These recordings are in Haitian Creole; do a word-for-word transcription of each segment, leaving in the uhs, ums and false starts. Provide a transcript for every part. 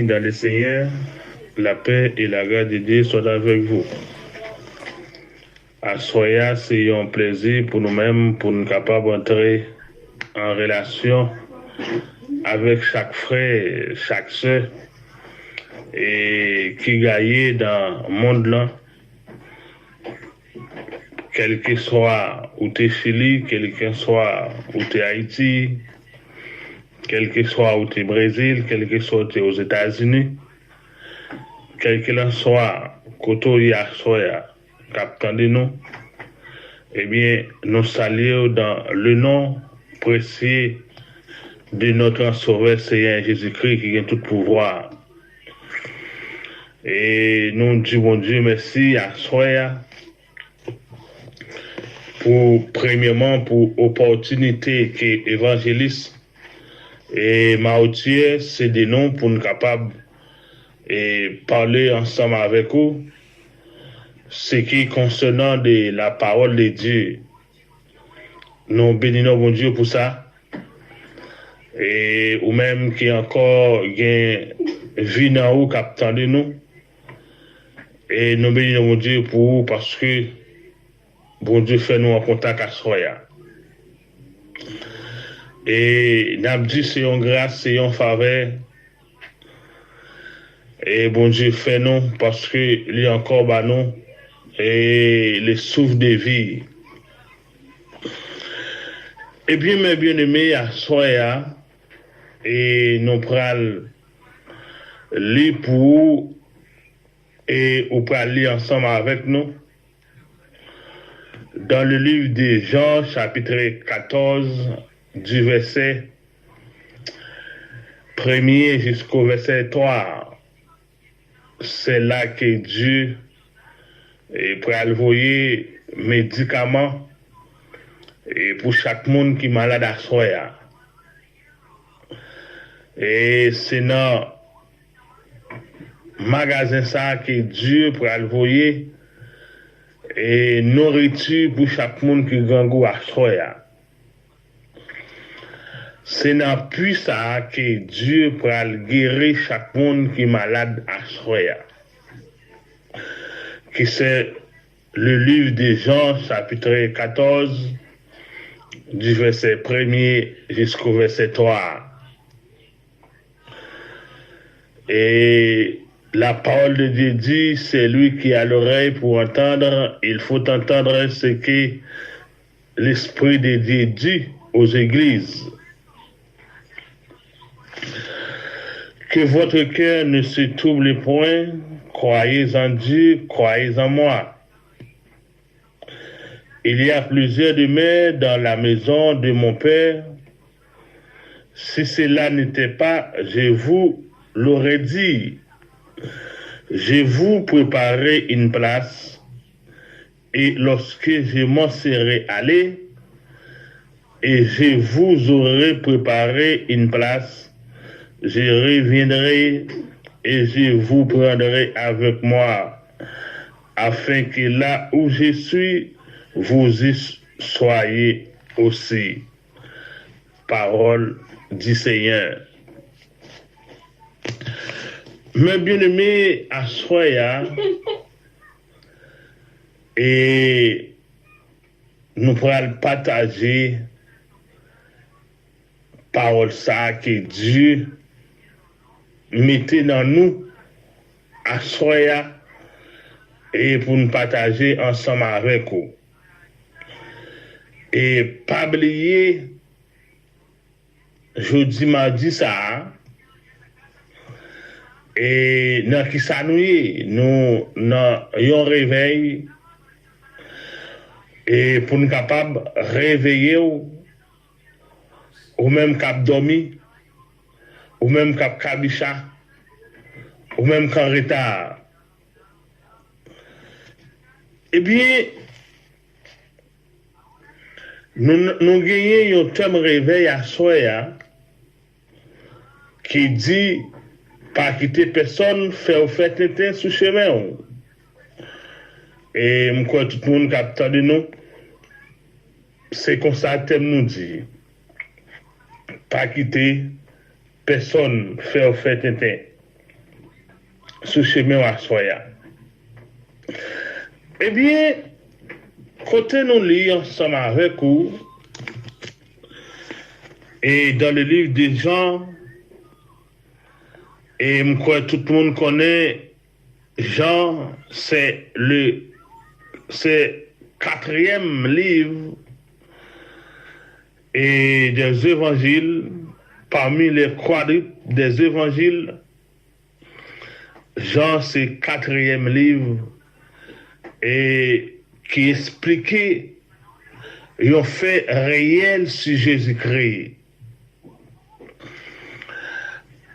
Dans le Seigneur, la paix et la grâce de Dieu soient avec vous. Aswè a, se yon plezi pou nou menm, pou n kapab antre an relasyon avèk chak frè, chak sè, e ki gaye nan mond lan, kèlkeswa ou te Chili, kèlkeswa ou te Ayiti, kèlkeswa ou te Brezil, kèlkeswa ou te Ozetazini, kèlkelanswa kote w ye aswè a, k ap tande nou, ebyen, nou salye w dans le nom précieux de notre Sauveur Seigneur Jésus-Christ ki gen tout pouvwa. E nou di Bondye mèsi aswè a pou, premyèman, pou opòtinite ke evanjelis e Maotye sede nou pou n kapab e pale ansanm avèk ou, ce qui concernant de la parole de Dieu. Nou beni non Bondye pou sa. E ou menm ki ankò gen vi nan ou k ap tande nou, e nou beni non Bondye pou ou paske Bondye fè nou an kontak aswè a. E n ap di se yon gras, se yon favè. E Bondye fè nou, paske li ankò ba nou e le souffle de vie. Ebyen, mes bien-aimés, aswè a, e nou pral li pou ou, e ou pral li ansanm avèk nou. Dans le livre de Jean, chapitre quatorze, du verset premier jusqu'au verset trois, c'est là que Dieu eh, pral voye medikaman eh, pou chak moun ki malad aswè a. E se nan magazen sa a ke Dye pral voye e nouriti pou chak moun ki grangou aswè a. Se nan pwi sa a ke Dye pral geri chak moun ki malad aswè a. Ki se le livre de Jean, chapitre quatorze, du verset premier jusqu'au verset trois. Et la parole de Dieu dit, celui qui a l'oreille pour entendre, il faut entendre ce que l'Esprit de Dieu dit aux églises. Que votre cœur ne se trouble point, croyez en Dieu, croyez en moi. Il y a plusieurs demeures dans la maison de mon Père. Si cela n'était pas, je vous l'aurais dit. Je vous préparer une place. Et lorsque je m'en serai allé, et je vous aurai préparé une place, je reviendrai et je vous prendrai avec moi, afin que là où je suis, vous y soyez aussi. Parole du Seigneur. Mes bien-aimés, aswè a, e nou pral pataje pawòl sa a ke Dye mete nan nou aswè a, e pou n pataje ansanm avèk ou. E pa bliye, jodi madi sa a, e nan ki sa nou ye? Nou nan yon revèy, e pou n kapab reveye w, ou menm k ap dòmi, ou menm k ap kabicha, ou menm k an reta. Ebyen, nou, nou genyen yon tèm revèy aswè a ki di, pa kite pèsonn fè w fè tenten sou chemen w. E m kwè tout moun k ap tande nou, se konsa tèm nou di, pa kite pèsonn fè w fè tenten. sou chemen w aswè a. Ebyen, kote nou li ansanm avèk ou, e dans le livre de Jean, e m kwè tout moun konnen Jan, se le, se katriyèm liv e des évangiles, parmi les quadruples des évangiles, Jan se katriyèm liv e ki esplike yon fè reyèl sou Jezikri.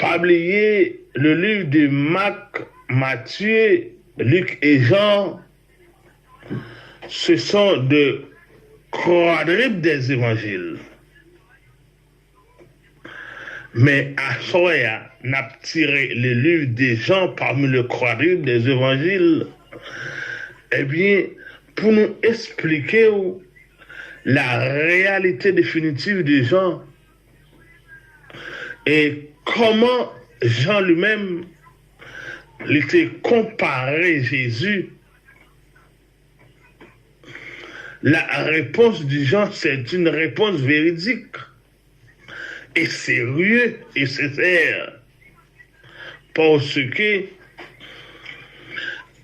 Pa bliye, le livre de Marc, Matthieu, Luc et Jean, ce sont de quadruples des évangiles. Men aswè a, n ap tire le livre de Jean parmi le quadruple des évangiles. Ebyen, pou nou esplike w la réalité définitive de Jean, e kòman Jan li menm, li te konpare Jezi. La réponse de Jean, c'est une réponse véridique et sérieux et sincère. Parce que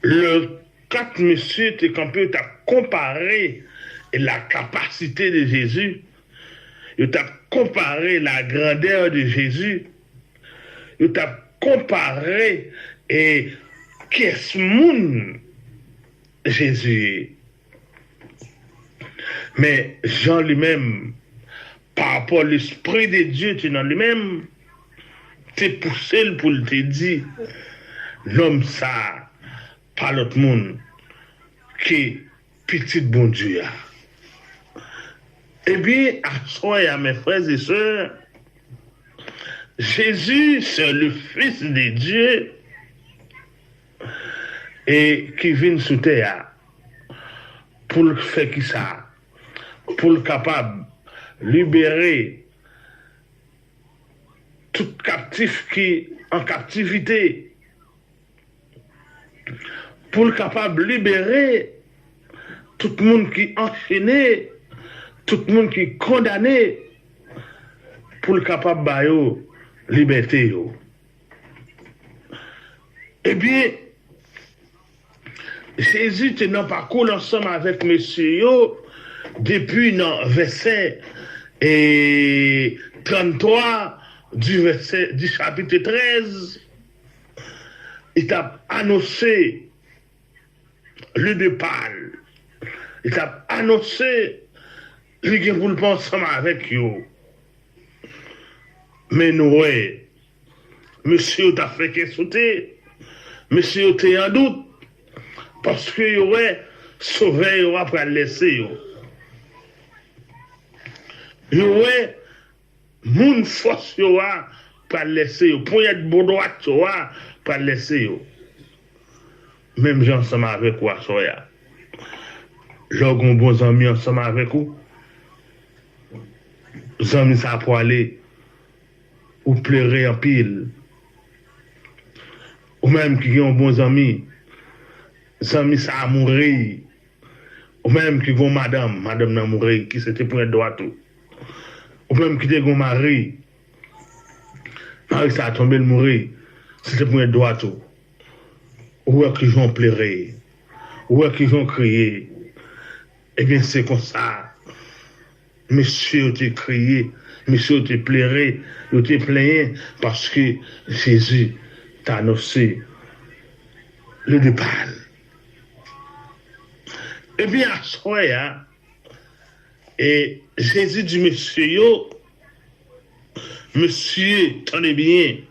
le kat mesye te kanpe, yo t ap konpare la kapasite de Jezi, yo t ap konpare la grandeur de Jezi, yo t ap konpare e kyès moun Jezi ye. Men Jan li menm, pa rapò Lespri de Dye te nan li menm, te pouse l pou l te di, nonm sa a pa lòt moun ke Pitit Bondye a. Ebyen, aswè a, mes frères et sœurs, Jésus, c'est le Fils de Dieu, e ki vin sou tè a pou l fè kisa? Pou l kapab libere tout kaptif ki an kaptivite, pou l kapab libere tout moun ki anchene, tout moun ki kondane, pou l kapab ba yo libète yo. Ebyen, Jezi te nan pakou l ansanm avèk mesye yo depi nan vèsè e tranntwa di vèsè di chapit trèz. Li t ap anonse le départ. Li t ap anonse li gen pou l pa ansanm avèk yo. Men nou wè, mesye yo t ap fè kè sote, mesye yo te an dout, paske yo wè Sovè yo a pral lèse yo. Yo wè moun fòs yo a pral lèse yo, ponyèt bon dwat yo a pral lèse yo. Menm jan ansanm avèk ou aswè a. Lè w gen yon bon zanmi ansanm avèk ou, zanmi sa a pwale, ou plere anpil. Ou menm ki gen yon bon zanmi, zanmi sa a mouri. Ou menm ki gen yon madanm, madanm nan mouri, ki se te ponyèt dwat ou. Ou menm ki te gen yon mari, mari sa a tonbe, l mouri, se te ponyèt dwat ou. Ou wè ki jan w plere, ou wè ki jan w kriye. Ebyen, se konsa, mesye yo te kriye, mesye yo te plere, yo te plenyen, paske Jezi t anonse le départ. Epi aswè a, e Jezi di mesye yo, mesye, tande byen,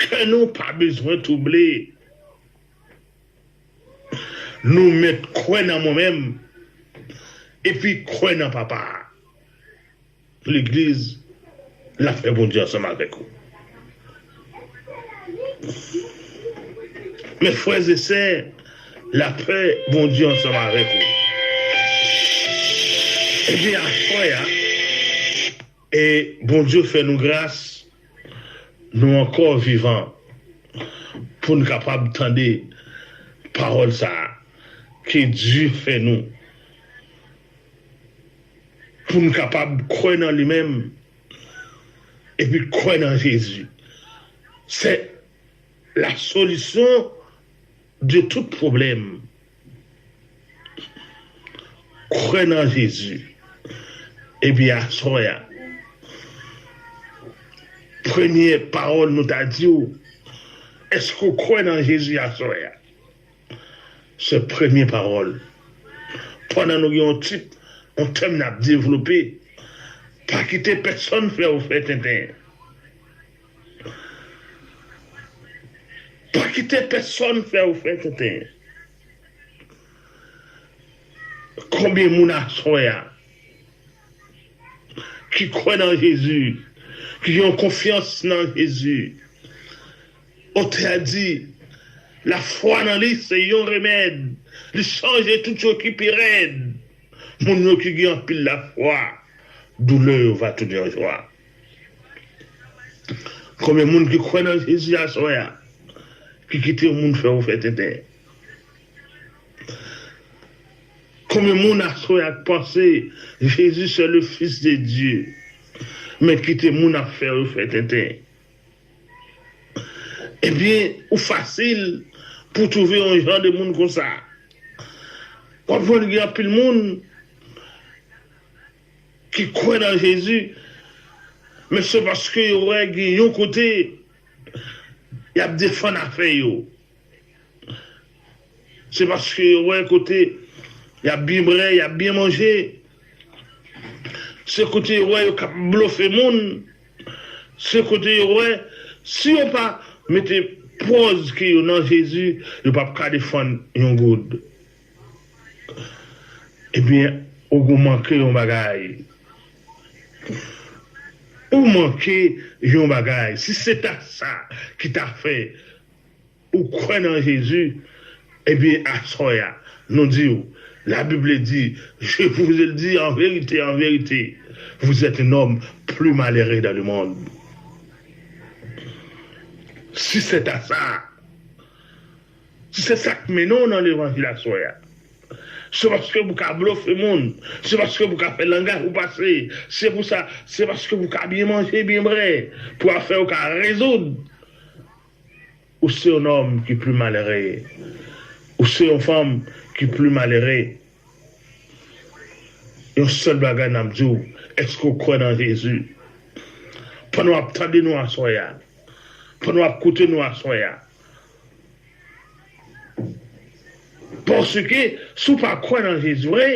kè nou pa bezwen twouble. Nou mèt kwè nan mwen menm, epi kwè nan Papa a. Legliz, lapè Bondye ansanm avèk ou. Mes frères et sœurs, lapè Bondye ansanm avèk ou. Ebyen, aswè a, e Bondye fè nou gras, nou ankò vivan. pou n kapab tande pawòl sa a ke Dye fè nou, pou n kapab kwè nan li menm, epi kwè nan Jezi. C'est la solution de tout problème. Kwè nan Jezi. Epi aswè a, premye pawòl nou ta di w, èske w kwè nan Jezi aswè a? Se premye pawòl. Pandan nou gen yon tit, yon tèm n ap devlope, pa kite pèsonn fè w fè tenten. Pa kite pèsonn fè w fè tenten. Konbyen moun aswè a ki kwè nan Jezi, ki gen yon konfyans nan Jezi? Otè a di, lafwa nan li se yon remèd, li chanje tout yo ki pi rèd. Moun yo ki gen anpil lafwa, doulè yo va tounen an jwa. Konbyen moun ki kwè nan Jezi aswè a, ki kite yon moun fè w fè tenten? Konbyen moun aswè a k panse Jezi se le Fils de Dieu, men kite moun ap fè yo fè tenten? Ebyen, ou fasil pou twouve yon jan de moun konsa. W ap jwenn gen anpil moun ki kwè nan Jezi, men se paske yo wè gen yon kote y ap defann afè yo. Se paske yo wè kote y ap byen bwè, y ap byen manje. Se kote yo wè yo k ap blofe moun. Se kote yo wè, si yo pa mete pòz ke yo nan Jezi, yo p ap ka defann yon goud. Ebyen, ou manke yon bagay. Ou manke yon bagay. Si se ta sa ki ta fè ou kwè nan Jezi, ebyen, aswè a, nou di w, la Bible dit, je vous le dis en vérité, en vérité, vous êtes un homme plus malheureux dans le monde. Si se ta sa, si se sa k mennen w nan levanjil aswè a, se paske pou ka blofe moun, se paske pou ka fè langaj ou pase, se pou sa, se paske pou ka byen manje, byen bwè, pou afè w ka rezoud. Ou se yon nonm ki pli malere. Ou se yon fanm ki pli malere. Yon sèl bagay n ap di w, èske w kwè nan Jezi? Pandan w ap tande nou aswè a, pandan w ap koute nou aswè a, paske si w pa kwè nan Jezi vre,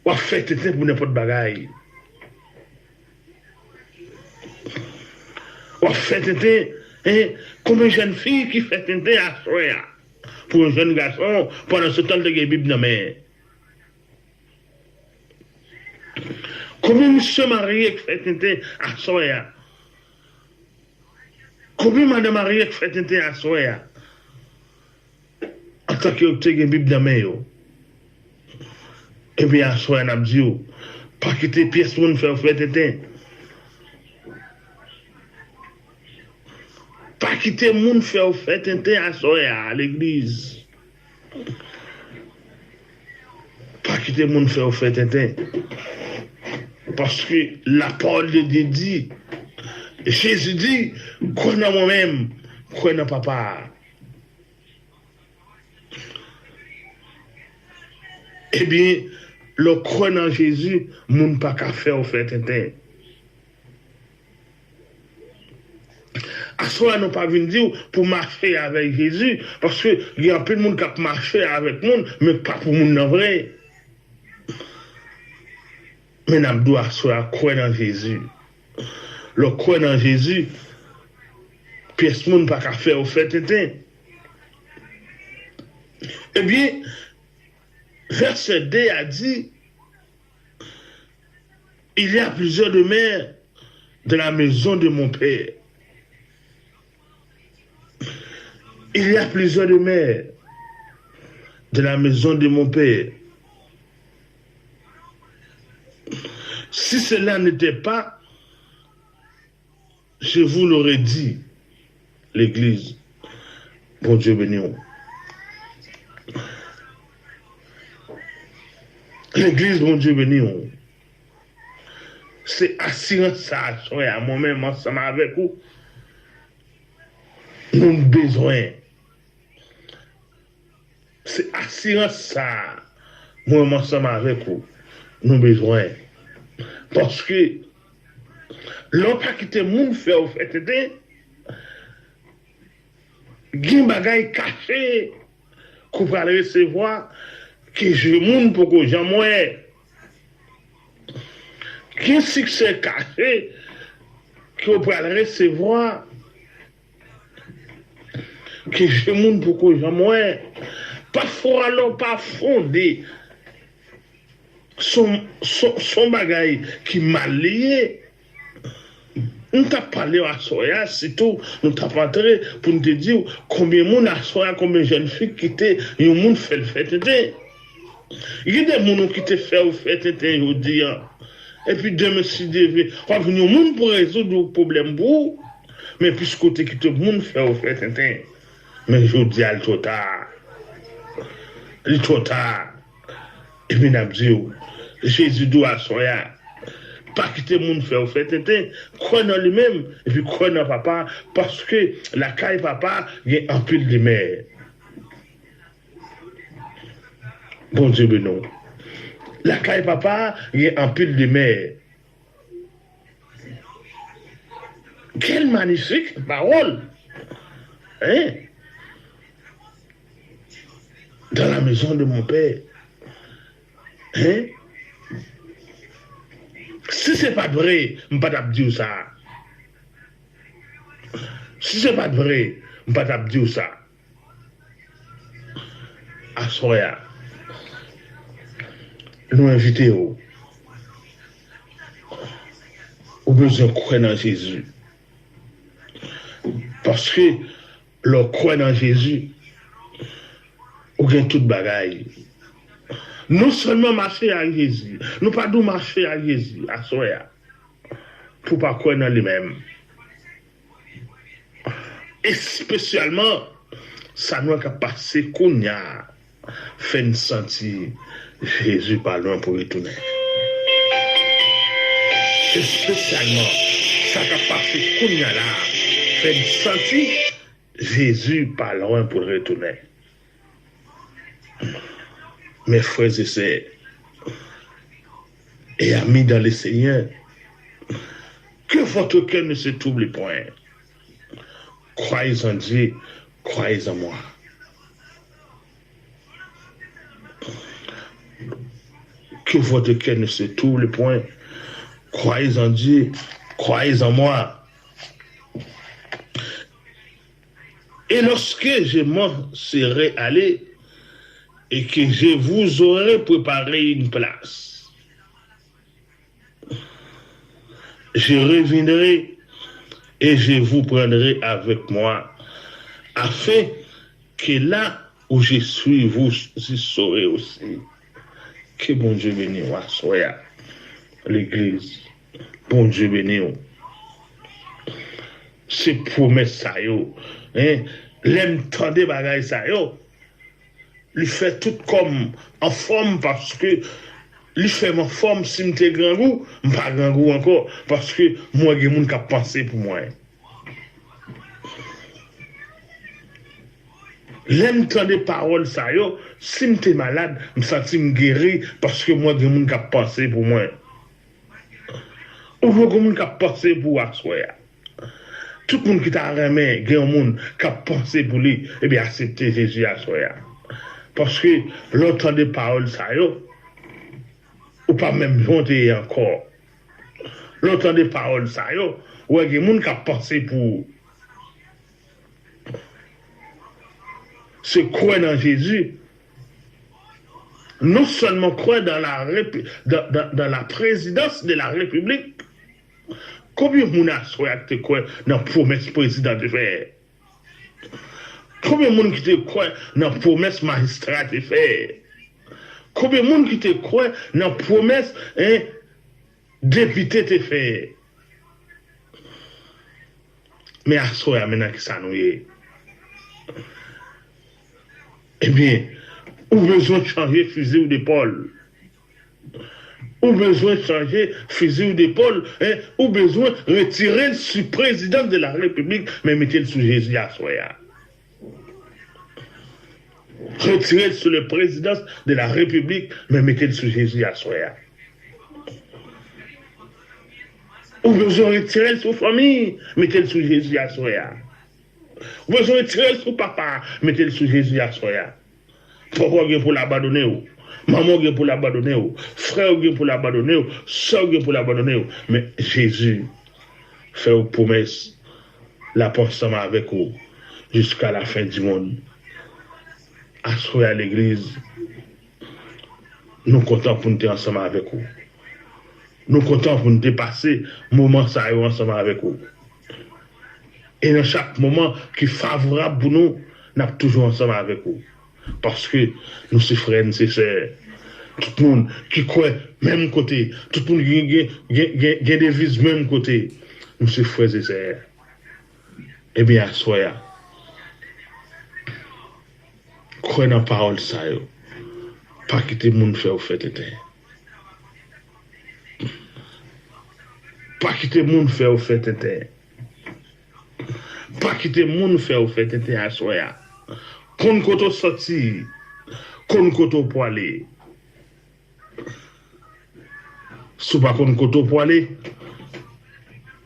w ap fè tenten pou nenpòt bagay. W ap fè tenten, en, konbyen jèn fi ki fè tenten aswè a pou yon jèn gason, pandan se tan l te gen Bib nan men? Konbyen mesye marye k fè tenten aswè a? Konbyen madanm marye k fè tenten aswè a? Antanke yo te gen Bib nan men yo. Ebyen, aswè a, n ap di w, pa kite pyès moun fè w fè tenten. Pa kite moun fè w fè tenten aswè a, legliz. Pa kite moun fè w fè tenten. Paske la parole de Dieu dit, Jezi di, kwè nan mwen menm, kwè nan Papa a. Ebyen, lè w kwè nan Jezi, moun pa ka fè w fè tenten. Aswè a, nou pa vin di w pou mache avèk Jezi, paske gen anpil moun k ap mache avèk moun, men pa pou moun nan vre. Men n ap di w aswè a, kwè nan Jezi. Lè w kwè nan Jezi, pyès moun pa ka fè w fè tenten. Ebyen, vèsè de a di, il y a plusieurs demeures dans la maison de mon Père. Il y a plusieurs demeures dans la maison de mon Père. Si cela n'était pas, Je vous l'aurais dit, legliz, Bondye beni w. Legliz, Bondye beni w. Se asirans sa a, frè a, mwen menm ansanm avèk ou, nou bezwen. Se asirans sa a, mwen menm ansanm avèk ou, nou bezwen. Paske, lè w pa kite moun fè w fè tenten, gen bagay kache ke w pral resevwa ke je moun poko janm wè. Gen siksè kache ke w pral resevwa ke je moun poko janm wè. Pafwa lè w pa fonde, se yon, se yon, se yon bagay ki mal li ye. Nou t ap pale w aswè a, sitou nou t ap antre pou n te di w konbyen moun aswè a, konbyen jèn fi ki kite yon moun fè l fè tenten. Gen de moun ou kite fè w fè tenten jodi a. Epi demen, si Dye vle, w ap jwenn yon moun pou rezoud yon pwoblèm pou ou. Men piske w te kite moun fè w fè tenten. Men jodi a, li twò ta. Li twò ta. Epi n ap di w, Jezi di w aswè a, pa kite moun fè w fè tenten. Kwè nan li menm, epi kwè nan Papa, paske lakay Papa gen anpil demè. Bondye beni w. Lakay Papa gen anpil demè. Quelle magnifique parole! Hein? Dans la maison de mon père. Hein? Si se pa t vre, m pa t ap di w sa. Si se pa t vre, m pa t ap di w sa. Aswè a, nou envite w. Ou bezwen kwè nan Jezi. Paske lè w kwè nan Jezi, ou gen tout bagay. Non sèlman mache ak Jezi, nou pa dwe mache ak Jezi aswè a, pou w pa kwè nan li menm. Espesyalman, sa nou wè k ap pase kounye a fè n santi Jezi pa lwen pou retounen. Espesyalman, sa k ap pase kounye a la fè n santi Jezi pa lwen pou l retounen. Mes frères et sœurs et amis dans le Seigneur, que votre cœur ne se trouble point. Croyez en Dieu, croyez en moi. Que votre cœur ne se trouble point. Croyez en Dieu, croyez en moi. Et lorsque je m'en serai allé, et que je vous aurai préparé une place, je reviendrai et je vous prendrai avec moi, afin que là où je suis, vous y serez aussi. Ke Bondye beni w aswè a, legliz. Bondye beni w. Se pwomès sa yo. Hein? Lè m tande bagay sa yo, li fè tout kò m anfòm, paske li fè m anfòm. Si m te grangou, m pa grangou ankò, paske m wè gen moun k ap panse pou mwen. Lè m tande pawòl sa yo, si m te malad, m santi m geri, paske m wè gen moun k ap panse pou mwen. Ou wè gen moun k ap panse pou w aswè a. Tout moun ki ta renmen gen yon moun k ap panse pou li, ebyen, aksepte Jezi aswè a. Paske lè w tande pawòl sa yo, ou pa menm jan w te ye ankò. Lè w tande pawòl sa yo, ou wè gen moun k ap panse pou ou. Se kwè nan Jezi. Non sèlman kwè dans la, dans, dans, dans la présidence de la République. Konbyen moun aswè a ki te kwè nan pwomès prezidan te fè? Konbyen moun ki te kwè nan pwomès majistra te fè? Konbyen moun ki te kwè nan pwomès, en, depite te fè? Men aswè a, men nan kisa nou ye? Ebyen, ou bezwen chanje fizi w depòl. Ou bezwen chanje fizi w depòl, en, ou bezwen retire l sou Présidence de la République, men mete l sou Jezi aswè a. Retire l sou le Présidence de la République, men mete l sou Jezi aswè a. Ou bezwen retire l sou fanmi, mete l sou Jezi aswè a. Ou bezwen retire l sou papa, mete l sou Jezi aswè a. Papa w gen pou l abandone w. Manman w gen pou l abandone w. Frè w gen pou l abandone w. Sè w gen pou l abandone w. Men Jezi fè w pwomès l ap ansanm avèk ou jiska lafen di monn. Aswè a, legliz, nou kontan pou n te ansanm avèk ou. Nou kontan pou n te pase moman sa yo ansanm avèk ou. E nan chak moman ki favorab pou nou, n ap toujou ansanm avèk ou. Paske nou se frè, n se sè. Tout moun ki kwè menm kote, tout moun ki gen, gen, gen, gen deviz menm kote, nou se frè e sè. Ebyen, aswè a, kwè nan pawòl sa yo. Pa kite moun fè w fè tenten. Pa kite moun fè w fè tenten. Pa kite moun fè w fè tenten aswè a. Konn kote w soti. Konn kote w pwale. Si w pa konn kote w pwale,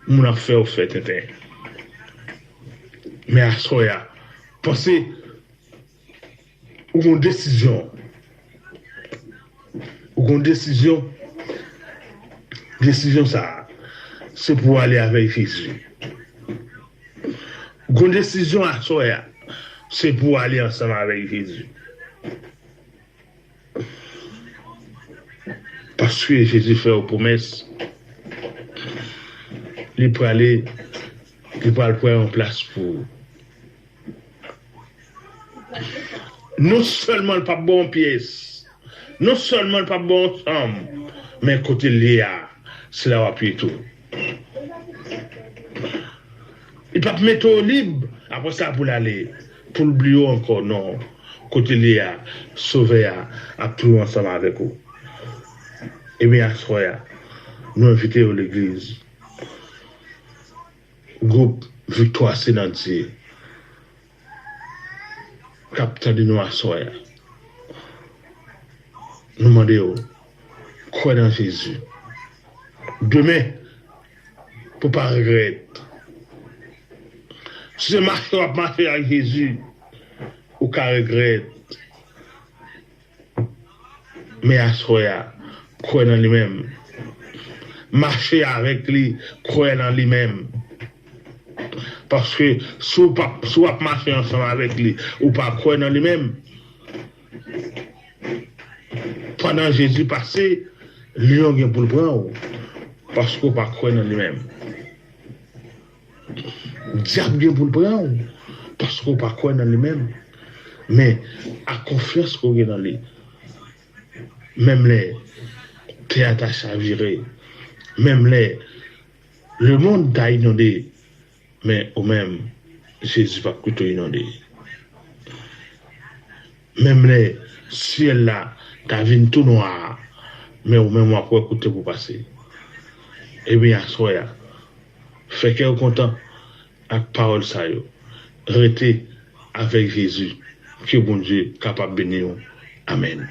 moun ap fè w fè tenten. Men aswè a, panse ou gon desizyon. Ou gon desizyon. Desizyon sa a, se pou w ale avèk Jezi. Ou gon desizyon aswè a, se pou w ale ansanm avèk Jezi. Paske Jezi fè w pwomès, li prale, li pral pran yon plas pou ou. Non sèlman l p ap ba w yon pyès, non sèlman l p ap ba w yon chanm, men kote l ye a, se la w ap ye tou. Li p ap mete w lib, apre sa pou l ale, pou l bliye w ankò, non. Kote l ye a, Sovè a ap toujou ansanm avèk ou. Ebyen, aswè a, nou envite w legliz. Gwoup Viktwa se nan Dye k ap tande nou aswè a. Nou mande w, kwè nan Jezi. Demen, pou w pa regrèt. Si se mache w ap mache ak Jezi, ou ka regrèt. Men aswè a, kwè nan li menm. Mache avèk li, kwè nan li menm. Paske si w p ap, si w ap mache ansanm avèk li, ou pa kwè nan li menm, pandan Jezi pase, lyon gen pou l pran w, paske w pa kwè nan li menm. Dyab gen pou l pran w, paske w pa kwè nan li menm. Men, ak konfyans ke w gen nan li, menm lè tè a ta chavire, menm lè lemonn ta inonde, men ou menm, Jezi p ap kite w inonde. Menm lè syèl la ta vin tou nwa, men ou menm w ap wè kote pou w pase. Ebyen, aswè a, fè kè w kontan ak pawòl sa yo. Rete avèk Jezi. Ke Bondye kapab beni w. Amèn.